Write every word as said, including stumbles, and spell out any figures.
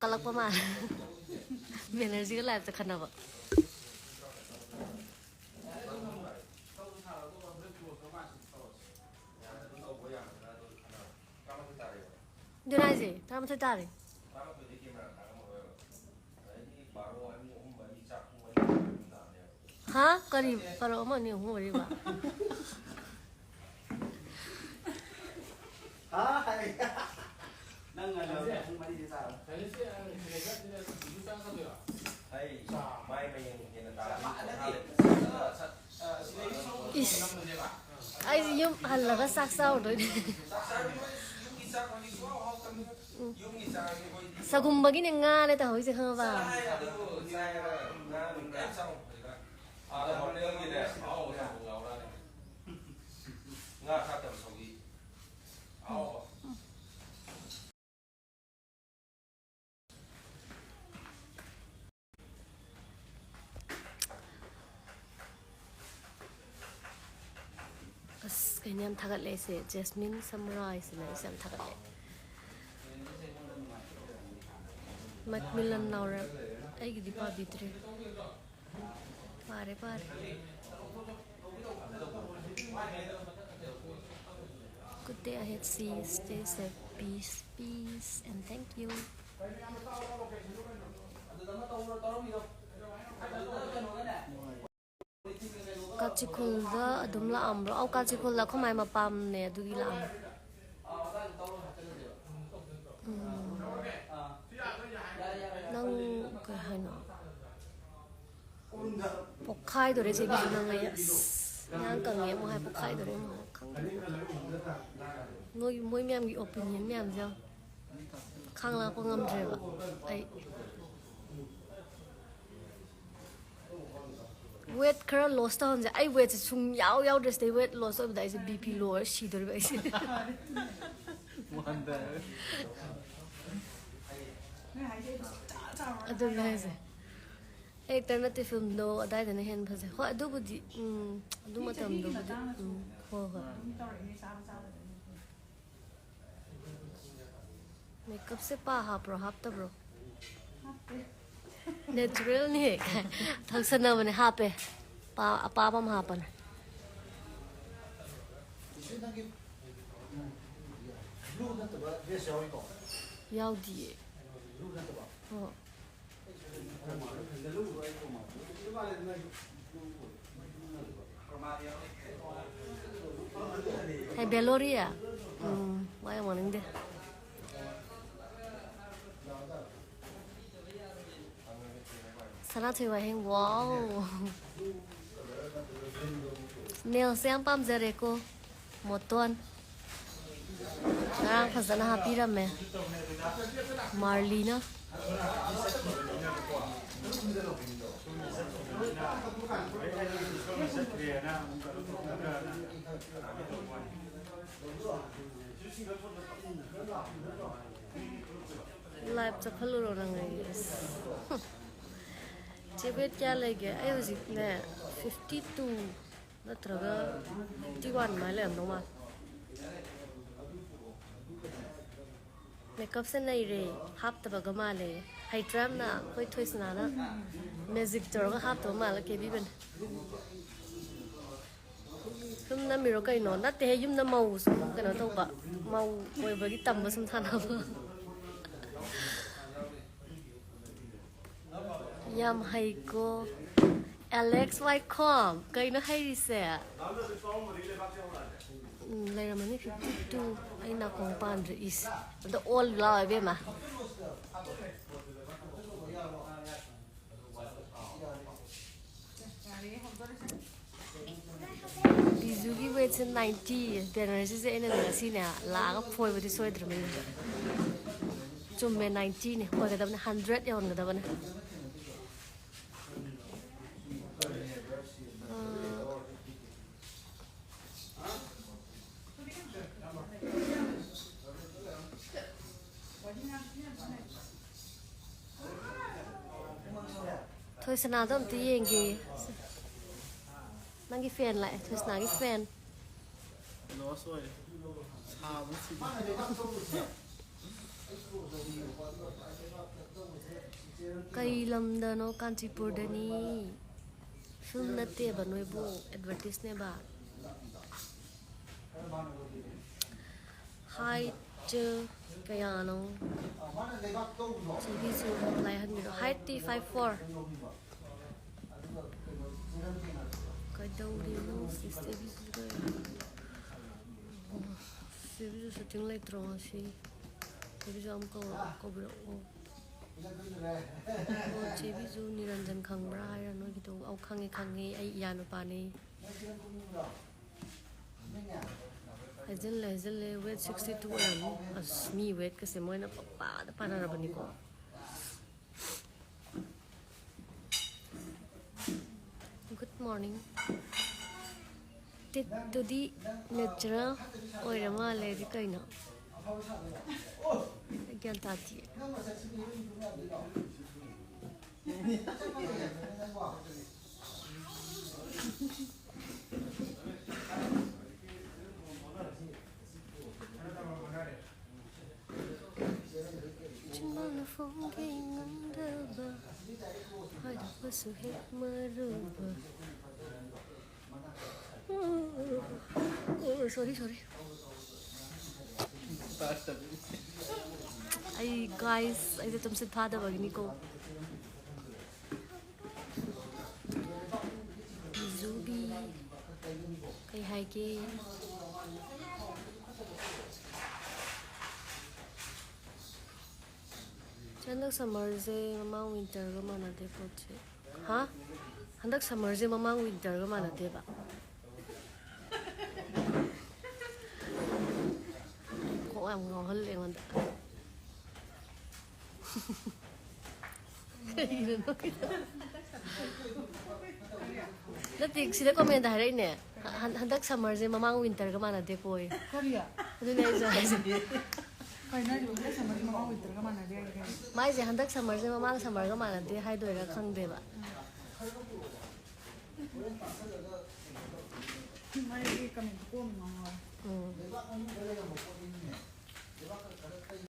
ꯀꯜꯂꯛꯄ ꯃꯥꯜꯂꯦ꯫ ꯕꯦꯅꯔꯖꯤꯒ ꯂꯥꯏꯞꯇ ꯈꯟꯅꯕ꯫ ꯑꯗꯨꯅ ꯍꯥꯏꯁꯦ, ꯇꯔꯥꯃꯥꯊꯣꯏ ꯇꯥꯔꯦ꯫ ꯍꯥ? ꯀꯔꯤ? ꯄꯔꯣ ꯑꯃ, ꯑꯅꯤ, ꯑꯍꯨꯝ, ꯃꯔꯤ, ꯃꯉꯥ꯫ ꯍꯥ? ꯅꯪ ꯉꯟꯅ ꯄꯨꯡ ꯃꯔꯤꯗ ꯆꯥꯔꯣ꯫ ꯏꯁ꯫ ꯑꯩꯁꯦ ꯌꯨꯝ ꯍꯜꯂꯒ ꯆꯥꯛ ꯆꯥꯔꯨꯗꯣꯏꯅꯦ꯫ ꯎꯝ꯫ ꯁꯒꯨꯝꯕꯒꯤꯅꯦ ꯉꯥꯅꯦ ꯇꯧꯍꯧꯔꯤꯁꯦ, ꯈꯪꯉꯕ? ꯉꯥ ꯊꯥꯛꯇꯕ ꯁꯧꯒ꯭ꯔꯤ꯫ ꯑꯍꯥꯎꯕ꯫ ꯑꯁ, ꯀꯩꯅꯣ ꯌꯥꯝ ꯊꯥꯒꯠꯂꯦ ꯑꯩꯁꯦ, ꯖꯦꯁꯃꯤꯟ ꯁꯝꯔꯥꯏꯁꯤꯅ ꯑꯩꯁꯦ ꯌꯥꯝ ꯊꯥꯒꯠꯂꯦ꯫ ꯃꯦꯛꯃꯤꯂꯟ ꯂꯥꯎꯔꯦ꯫ ꯑꯩꯒꯤꯗꯤ ꯄꯥꯕꯤꯗ꯭ꯔꯦ꯫ ꯄꯥꯔꯦ, ꯄꯥꯔꯦ꯫ Good day ahead, see, stay safe, peace, peace, and thank you. ꯀꯥꯆꯤꯈꯨꯜꯗ ꯑꯗꯨꯝ ꯂꯥꯛꯑꯝꯕ꯭ꯔꯣ? ꯑꯧ, ꯀꯥꯆꯤꯈꯨꯜꯗ ꯑꯩꯈꯣꯏ ꯃꯥꯏ ꯃꯄꯥꯝꯅꯦ, ꯑꯗꯨꯒꯤ ꯂꯥꯛꯑꯝꯕ꯫ ꯎꯝ꯫ ꯅꯪ ꯀꯩ ꯍꯥꯏꯅꯣ? ꯄꯣꯛꯈꯥꯏꯗꯣꯔꯦ ꯆꯦ ꯕꯤꯖꯨ, ꯅꯪ ꯑꯩ꯫ ꯑꯁ, ꯏꯌꯥꯡ ꯀꯪꯉꯦ ꯑꯃꯨꯛ ꯍꯥꯏ, ꯄꯣꯛꯈꯥꯏꯗꯣꯔꯦ ꯑꯃꯨꯛ ꯍꯥꯏ꯫ ꯈꯪꯗꯦ꯫ ꯅꯣꯏ, ꯃꯣꯏ ꯃꯌꯥꯝꯒꯤ opinion ꯃꯌꯥꯝꯁꯦ ꯌꯦꯡꯉꯣ꯫ ꯈꯥꯡ ꯂꯥꯛꯄ ꯉꯝꯗ꯭ꯔꯦꯕ ꯑꯩ꯫ Weight ꯈꯔ loss ꯇꯧꯍꯟꯁꯦ꯫ ꯑꯩ weightꯁꯦ ꯁꯨꯝ ꯌꯥꯎ ꯌꯥꯎꯗ꯭ꯔꯦ꯫ ꯁꯤꯗꯩ weight loss ꯑꯣꯏꯕꯗ ꯑꯩꯁꯦ BP low ꯑꯣꯏꯔ ꯁꯤꯗꯣꯔꯤꯕ ꯑꯩꯁꯦ꯫ ꯑꯗꯨꯅꯦ ꯍꯥꯏꯁꯦ꯫ Actor ꯅꯠꯇꯦ, filmꯗꯣ ꯑꯗꯥꯏꯗꯅ ꯍꯦꯟꯅ ꯐꯖꯩ꯫ ꯍꯣꯏ, ꯑꯗꯨꯕꯨꯗꯤ, ꯎꯝ, ꯑꯗꯨ ꯃꯇꯝꯗꯨꯕꯨꯗꯤ, ꯎꯝ, ꯍꯣꯏ, ꯍꯣꯏ꯫ ꯃꯦꯀꯞꯁꯦ ꯄꯥ ꯍꯥꯞꯄ꯭ꯔꯣ, ꯍꯥꯞꯇꯕ꯭ꯔꯣ? ꯅꯦꯆꯔꯦꯜꯅꯤ꯫ ꯊꯛꯁꯟꯅꯕꯅꯦ, ꯍꯥꯞꯄꯦ꯫ ꯄꯥ, ꯑꯄꯥꯕ ꯑꯃ ꯍꯥꯞꯄꯅꯦ꯫ ꯏꯆꯦ, ꯅꯪꯒꯤ ꯕ꯭ꯂꯨ ꯅꯠꯇꯕ ꯗ꯭ꯔꯦꯁ ꯌꯥꯎꯔꯤꯀꯣ? ꯌꯥꯎꯗꯤꯌꯦ꯫ ꯕ꯭ꯂꯨ ꯅꯠꯇꯕ? ꯑꯣ꯫ ꯍꯦ, ꯕꯦꯂꯣꯔꯤꯌꯥ? ꯎꯝ, ꯋꯥ ꯌꯥꯝ ꯉꯥꯡꯅꯤꯡꯗꯦ꯫ ꯁꯅꯥꯊꯣꯏ ꯋꯥꯍꯦꯡ, wow! Nails ꯁꯦ ꯌꯥꯝ ꯄꯥꯝꯖꯔꯦꯀꯣ, ꯃꯣꯇꯣꯟ꯫ ꯉꯔꯥꯡ ꯐꯖꯅ ꯍꯥꯞꯄꯤꯔꯝꯃꯦ ꯃꯥꯔꯂꯤꯅ꯫ Live ꯆꯠꯍꯜꯂꯨꯔꯣ ꯅꯪ ꯑꯩ? ꯑꯁ꯫ ꯆꯦ ꯕꯦꯠ ꯀꯌꯥ ꯂꯩꯒꯦ? ꯑꯩ ꯍꯧꯖꯤꯛꯅꯦ, fifty two ꯅꯠꯇ꯭ꯔꯒ fifty one ꯑꯗꯨꯃꯥꯏꯅ ꯂꯩꯔꯝꯗꯧ ꯃꯥꯜꯂꯦ꯫ ꯃꯦꯀꯞꯁꯦ ꯅꯩꯔꯦ, ꯍꯥꯞꯇꯕꯒ ꯃꯥꯜꯂꯦ꯫ ꯍꯩꯇ꯭ꯔꯥ ꯌꯥꯝꯅ? ꯑꯩꯈꯣꯏ ꯊꯣꯏꯁꯅꯥꯅ magic ꯇꯧꯔꯒ ꯍꯥꯞꯇꯕ ꯃꯥꯜꯂ ꯀꯦꯕꯤꯕꯅꯦ꯫ ꯁꯨꯝ ꯅꯝꯃꯤꯔꯣ ꯀꯩꯅꯣ? ꯅꯠꯇꯦꯍꯦ, ꯌꯨꯝꯗ ꯃꯧ ꯁꯨꯝ ꯀꯩꯅꯣ ꯇꯧꯕ, ꯃꯧ ꯑꯣꯏꯕꯒꯤ ꯇꯝꯕ ꯁꯨꯝ ꯁꯥꯟꯅꯕ꯫ ꯌꯥꯝ ꯍꯩꯀꯣ꯫ ꯑꯦꯂꯦꯛꯁ ꯋꯥꯏꯈꯣꯝ, ꯀꯩꯅꯣ ꯍꯩꯔꯤꯁꯦ? ꯎꯝ, ꯂꯩꯔꯝꯃꯅꯤ fifty two꯫ ꯑꯩ ꯅꯥꯀꯣꯡ ꯄꯥꯟꯗ꯭ꯔꯦ, ꯏꯁ꯫ ꯑꯝꯇ ꯑꯣꯜ ꯂꯥꯎ ꯏꯕꯦꯝꯃ꯫ ꯕꯤꯖꯨꯒꯤ ꯋꯦꯠꯁꯦ ninety꯫ ꯕꯦꯅꯔꯁꯤꯁꯦ ꯑꯩꯅ ꯉꯁꯤꯅꯦ ꯂꯥꯛꯑꯒ ꯐꯣꯏꯕꯗꯤ ꯁꯣꯏꯗ꯭ꯔꯕꯅꯤ꯫ ꯆꯨꯝꯃꯦ, ninety ꯅꯦ ꯑꯣꯏꯒꯗꯕꯅꯦ, hundred ꯌꯧꯍꯟꯒꯗꯕꯅꯦ꯫ ꯑꯥ, ꯊꯣꯏꯁꯅꯥꯗꯣ ꯑꯝꯇ ꯌꯦꯡꯒꯦ꯫ ꯅꯪꯒꯤ ꯐꯦꯟ ꯂꯥꯛꯑꯦ, ꯊꯣꯏꯁꯅꯥꯒꯤ ꯐꯦꯟ꯫ Loss ꯑꯣꯏꯔꯦ꯫ ꯁꯥꯕꯅ ꯁꯤꯗꯣꯔꯦ꯫ ꯀꯩ ꯂꯝꯗꯅꯣ? ꯀꯥꯟꯆꯤꯄꯨꯔꯗꯅꯤ꯫ ꯐꯤꯂꯝ ꯅꯠꯇꯦꯕ, ꯅꯣꯏꯕꯨ ꯑꯦꯗꯚꯔꯇꯤꯁꯅꯦꯕ꯫ ꯍꯥꯏꯠ ꯀꯌꯥꯅꯣ? ꯆꯦꯕꯤꯁꯨ ꯂꯥꯏꯍꯟꯕꯤꯔꯣ꯫ ꯍꯥꯏꯠꯇꯤ five four꯫ ꯀꯩꯗꯧꯔꯤꯅꯣ ꯆꯦꯕꯤꯁꯨ? ꯆꯦꯕꯤꯁꯨ ꯁꯨꯇꯤꯡ ꯂꯩꯇ꯭ꯔꯣ ꯉꯁꯤ? ꯆꯦꯕꯤꯁꯨ ꯑꯃ ꯀꯧꯔꯛꯑꯣ, ꯀꯧꯕꯤꯔꯛꯑꯣ꯫ ꯑꯣ, ꯆꯦꯕꯤꯁꯨ ꯅꯤꯔꯟꯖꯟ ꯈꯪꯕ꯭ꯔꯥ ꯍꯥꯏꯔ ꯅꯣꯏꯒꯤꯗꯣ? ꯑꯧ, ꯈꯪꯉꯦ, ꯈꯪꯉꯦ, ꯑꯩ ꯏꯌꯥ ꯅꯨꯄꯥꯅꯦ꯫ ꯍꯥꯏꯖꯤꯜꯂꯦ, ꯍꯥꯏꯖꯤꯜꯂꯦ, weight sixty two ꯑꯣꯏꯔꯝꯅꯤ꯫ ꯑꯁ, ꯃꯤ weightꯀꯁꯦ ꯃꯣꯏꯅ ꯄꯪꯄꯥꯗ ꯄꯥꯅꯔꯕꯅꯤꯀꯣ꯫ Good morning꯫ ꯇꯤꯠꯇꯨꯗꯤ natural ꯑꯣꯏꯔ ꯃꯥꯜꯂꯦ꯫ ꯑꯗꯨ ꯀꯩꯅꯣ? ꯑꯩ ꯒ꯭ꯌꯥꯟ ꯇꯥꯗꯤꯌꯦ꯫ ꯆꯤꯟꯕꯥꯜꯅ ꯐꯣꯡꯒꯦ ꯉꯝꯗꯕ, ꯍꯥꯏꯗꯣꯛꯄꯁꯨ ꯍꯦꯛ ꯃꯔꯨꯕ꯫ ꯑꯣ, sorry, sorry꯫ ꯑꯩ, guys, ꯑꯩꯁꯦ ꯇꯨꯝꯁꯤꯠ ꯐꯥꯗꯕꯒꯤꯅꯤꯀꯣ꯫ ꯕꯤꯖꯨꯕꯤ, ꯀꯩ ꯍꯥꯏꯒꯦ? ꯍꯟꯗꯛ summerꯁꯦ ꯃꯃꯥꯡ winterꯒ ꯃꯥꯟꯅꯗꯦ ꯄꯣꯠꯁꯦ꯫ ꯍꯥ? ꯍꯟꯗꯛ summerꯁꯦ ꯃꯃꯥꯡ winterꯒ ꯃꯥꯟꯅꯗꯦꯕ꯫ ꯀꯣꯛ ꯌꯥꯝ ꯉꯥꯎꯍꯜꯂꯦ ꯑꯩꯉꯣꯟꯗ꯫ ꯀꯩꯒꯤꯅꯣ ꯅꯣꯛꯏꯗꯣ? ꯅꯠꯇꯦ, ꯁꯤꯗ commentꯇ ꯍꯥꯏꯔꯛꯏꯅꯦ, ꯍꯟ-, ꯍꯟꯗꯛ summerꯁꯦ ꯃꯃꯥꯡ winterꯒ ꯃꯥꯟꯅꯗꯦ ꯀꯣꯏ꯫ ꯀꯔꯤ? ꯑꯗꯨꯅꯦ ꯑꯩꯁꯨ ꯍꯥꯏꯁꯦ꯫ ꯀꯩꯅꯣ ꯍꯥꯏꯁꯤꯕꯣ? ꯍꯟꯗꯛ summerꯁꯦ ꯃꯃꯥꯡ winterꯒ ꯃꯥꯟꯅꯗꯦ ꯍꯥꯏꯁꯦ ꯀꯩꯅꯣ? ꯃꯥꯏꯁꯦ ꯍꯟꯗꯛ summerꯁꯦ ꯃꯃꯥꯡ summerꯒ ꯃꯥꯟꯅꯗꯦ ꯍꯥꯏꯗꯣꯏꯔꯥ ꯈꯪꯗꯦꯕ꯫ ꯃꯥꯏꯒꯤ comment ꯀꯣꯝ ꯉꯥꯎꯔꯦ꯫ ꯎꯝ꯫